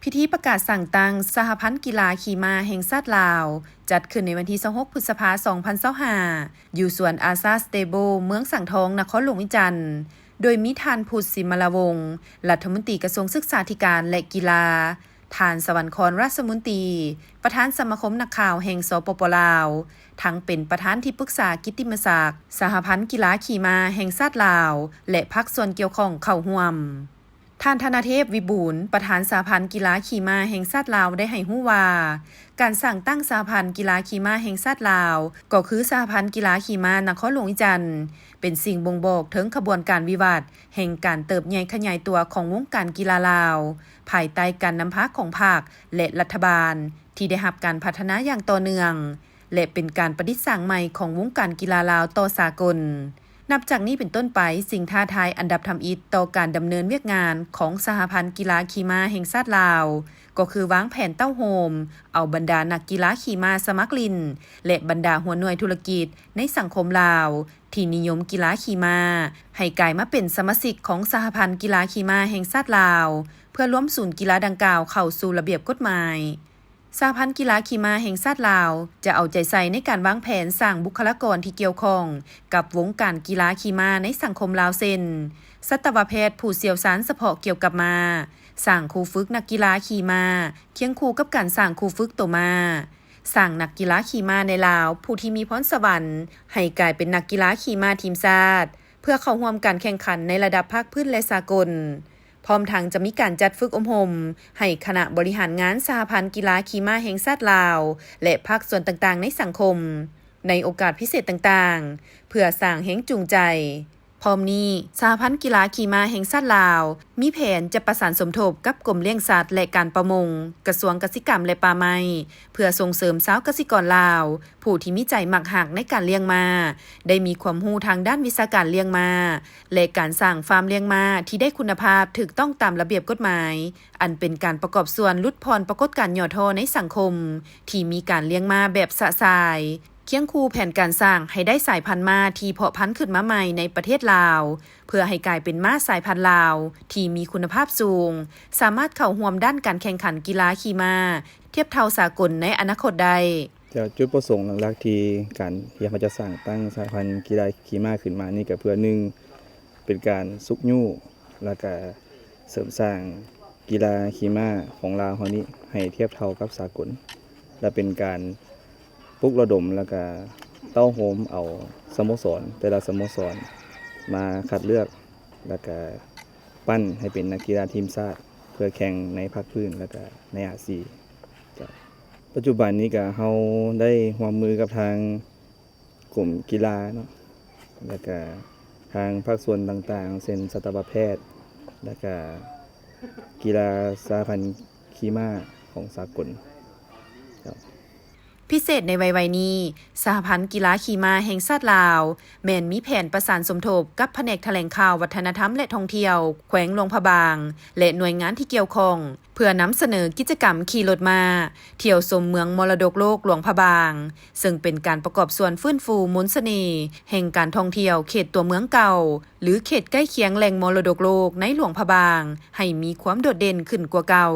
ພິທີປະກາດສ້າງຕັ້ງສະຫະພັນກິລາຂີ່ມ້າແຫ່ງຊາດລາວ ຈັດຂຶ້ນໃນວັນທີຊາວຫົກ ພຶດສະພາ ສອງພັນຊາວຫ້າ ຢູ່ສວນອາຊາສະເຕເບິນ ເມືອງສັງທອງ ນະຄອນຫຼວງວຽງຈັນ, ໂດຍມີທ່ານ ພຸດ ສີມາລາວົງ ລັດຖະມົນຕີກະຊວງສຶກສາທິການ ແລະ ກິລາ, ທ່ານ ສະຫວັນຄອນ ຣາຊະມົນຕີ ປະທານສະມາຄົມນັກຂ່າວແຫ່ງ ສປປ ລາວ, ທັງເປັນປະທານທີ່ປຶກສາກິດຕິມະສັກສະຫະພັນກິລາຂີ່ມ້າແຫ່ງຊາດລາວ ແລະ ພາກສ່ວນກ່ຽວຂ້ອງເຂົ້າຮ່ວມ. ທ່ານ ທະນະເທບ ວິບູນ ປະທານສະຫະພັນກິລາຂີ່ມ້າແຫ່ງຊາດລາວ ໄດ້ໃຫ້ຮູ້ວ່າ ການສ້າງຕັ້ງສະຫະພັນກິລາຂີ່ມ້າແຫ່ງຊາດລາວ ກໍຄືສະຫະພັນກິລາຂີ່ມ້ານະຄອນຫຼວງວຽງຈັນ ເປັນສິ່ງບົ່ງບອກເຖິງຂະບວນການວິວັດແຫ່ງການເຕີບໃຫຍ່ຂະຫຍາຍຕົວຂອງວົງການກິລາລາວ ພາຍໃຕ້ການນຳພາຂອງພັກ ແລະ ລັດຖະບານ ທີ່ໄດ້ຮັບການພັດທະນາຢ່າງຕໍ່ເນື່ອງ ແລະ ເປັນການປະດິດສ້າງໃໝ່ຂອງວົງການກິລາລາວຕໍ່ສາກົນ. ນັບຈາກນີ້ເປັນຕົ້ນໄປ, ສິ່ງທ້າທາຍອັນດັບທຳອິດຕໍ່ການດຳເນີນວຽກງານຂອງສະຫະພັນກິລາຂີ່ມ້າແຫ່ງຊາດລາວ ກໍຄືວາງແຜນເຕົ້າໂຮມເອົາບັນດານັກກິລາຂີ່ມ້າສະໝັກຫຼິ້ນ ແລະ ບັນດາຫົວໜ່ວຍທຸລະກິດໃນສັງຄົມລາວ ທີ່ນິຍົມກິລາຂີ່ມ້າ ໃຫ້ກາຍມາເປັນສະມາຊິກຂອງສະຫະພັນກິລາຂີ່ມ້າແຫ່ງຊາດລາວ ເພື່ອລວມສູນກິລາດັ່ງກ່າວເຂົ້າສູ່ລະບຽບກົດໝາຍ. ສະຫະພັນກິລາຂີ່ມ້າແຫ່ງຊາດລາວ ຈະເອົາໃຈໃສ່ໃນການວາງແຜນສ້າງບຸກຄະລາກອນທີ່ກ່ຽວຂ້ອງກັບວົງການກິລາຂີ່ມ້າໃນສັງຄົມລາວ ເຊັ່ນ ສັດຕະວະແພດຜູ້ຊ່ຽວຊານສະເພາະກ່ຽວກັບມ້າ, ສ້າງຄູຝຶກນັກກິລາຂີ່ມ້າ ຄຽງຄູ່ກັບການສ້າງຄູຝຶກໂຕມ້າ, ສ້າງນັກກິລາຂີ່ມ້າໃນລາວຜູ້ທີ່ມີພອນສະຫວັນໃຫ້ກາຍເປັນນັກກິລາຂີ່ມ້າທີມຊາດ ເພື່ອເຂົ້າຮ່ວມການແຂ່ງຂັນໃນລະດັບພາກພື້ນ ແລະ ສາກົນ. ພ້ອມທັງຈະມີການຈັດຝຶກອົບຮົມໃຫ້ຄະນະບໍລິຫານງານສະຫະພັນກິລາຂີ່ມ້າແຫ່ງຊາດລາວ ແລະ ພາກສ່ວນຕ່າງໆໃນສັງຄົມ ໃນໂອກາດພິເສດຕ່າງໆ ເພື່ອສ້າງແຮງຈູງໃຈ. ພ້ອມນີ້, ສະຫະພັນກິລາຂີ່ມ້າແຫ່ງຊາດລາວ ມີແຜນຈະປະສານສົມທົບກັບກົມລ້ຽງສັດ ແລະ ການປະມົງ, ກະຊວງກະສິກຳ ແລະ ປ່າໄມ້ ເພື່ອສົ່ງເສີມຊາວກະສິກອນລາວ ຜູ້ທີ່ມີໃຈມັກຮັກໃນການລ້ຽງມ້າ ໄດ້ມີຄວາມຮູ້ທາງດ້ານວິຊາການລ້ຽງມ້າ ແລະ ການສ້າງຟາມລ້ຽງມ້າທີ່ໄດ້ຄຸນນະພາບຖືກຕ້ອງຕາມລະບຽບກົດໝາຍ, ອັນເປັນການປະກອບສ່ວນຫຼຸດຜ່ອນປາກົດການຫຍໍ້ທໍ້ໃນສັງຄົມ ທີ່ມີການລ້ຽງມ້າແບບຊະຊາຍ, ຄຽງຄູ່ແຜນການສ້າງໃຫ້ໄດ້ສາຍພັນມ້າທີ່ເພາະພັນຂຶ້ນມາໃໝ່ໃນປະເທດລາວ ເພື່ອໃຫ້ກາຍເປັນມ້າສາຍພັນລາວທີ່ມີຄຸນນະພາບສູງ, ສາມາດເຂົ້າຮ່ວມດ້ານການແຂ່ງຂັນກິລາຂີ່ມ້າທຽບເທົ່າສາກົນໃນອະນາຄົດໄດ້. ແຕ່ຈຸດປະສົງຫຼັກໆທີ່ການທີ່ເຮົາຈະສ້າງຕັ້ງສະຫະພັນກິລາຂີ່ມ້າຂຶ້ນມານີ້ ກໍເພື່ອ ໜຶ່ງ ເປັນການຊຸກຍູ້ ແລ້ວກະເສີມສ້າງກິລາຂີ່ມ້າຂອງລາວເຮົານີ້ໃຫ້ທຽບເທົ່າກັບສາກົນ ແລະ ເປັນການປຸກລະດົມ ແລ້ວກະເຕົ້າໂຮມເອົາສະໂມສອນ ແຕ່ລະສະໂມສອນມາຄັດເລືອກ ແລ້ວກະ ປັ້ນໃຫ້ເປັນນັກກິລາທີມຊາດ ເພື່ອແຂ່ງໃນພາກພື້ນ ແລ້ວກະໃນອາຊີ. ເຈົ້າ. ປັດຈຸບັນນີ້ກະເຮົາໄດ້ຮ່ວມມືກັບທາງກົມກິລາເນາະ ແລ້ວກະທາງພາກສ່ວນຕ່າງໆ ເຊັ່ນ ສັດຕະວະແພດ ແລ້ວກະກິລາສະຫະພັນຂີ່ມ້າຂອງສາກົນ. ເຈົ້າ. ພິເສດໃນໄວໆນີ້, ສະຫະພັນກິລາຂີ່ມ້າແຫ່ງຊາດລາວ ແມ່ນມີແຜນປະສານສົມທົບກັບພະແນກຖະແຫຼງຂ່າວ, ວັດທະນະທຳ ແລະ ທ່ອງທ່ຽວ ແຂວງຫຼວງພະບາງ ແລະ ໜ່ວຍງານທີ່ກ່ຽວຂ້ອງ ເພື່ອນຳສະເໜີກິດຈະກຳຂີ່ລົດມ້າ ທ່ຽວຊົມເມືອງມໍລະດົກໂລກຫຼວງພະບາງ, ເຊິ່ງເປັນການປະກອບສ່ວນຟື້ນຟູມົນສະເໜ່ແຫ່ງການທ່ອງທ່ຽວເຂດຕົວເມືອງເກົ່າ ຫຼື ເຂດໃກ້ຄຽງແຫຼ່ງມໍລະດົກໂລກໃນຫຼວງພະບາງ ໃຫ້ມີຄວາມໂດດເດັ່ນຂຶ້ນກວ່າເກົ່າ.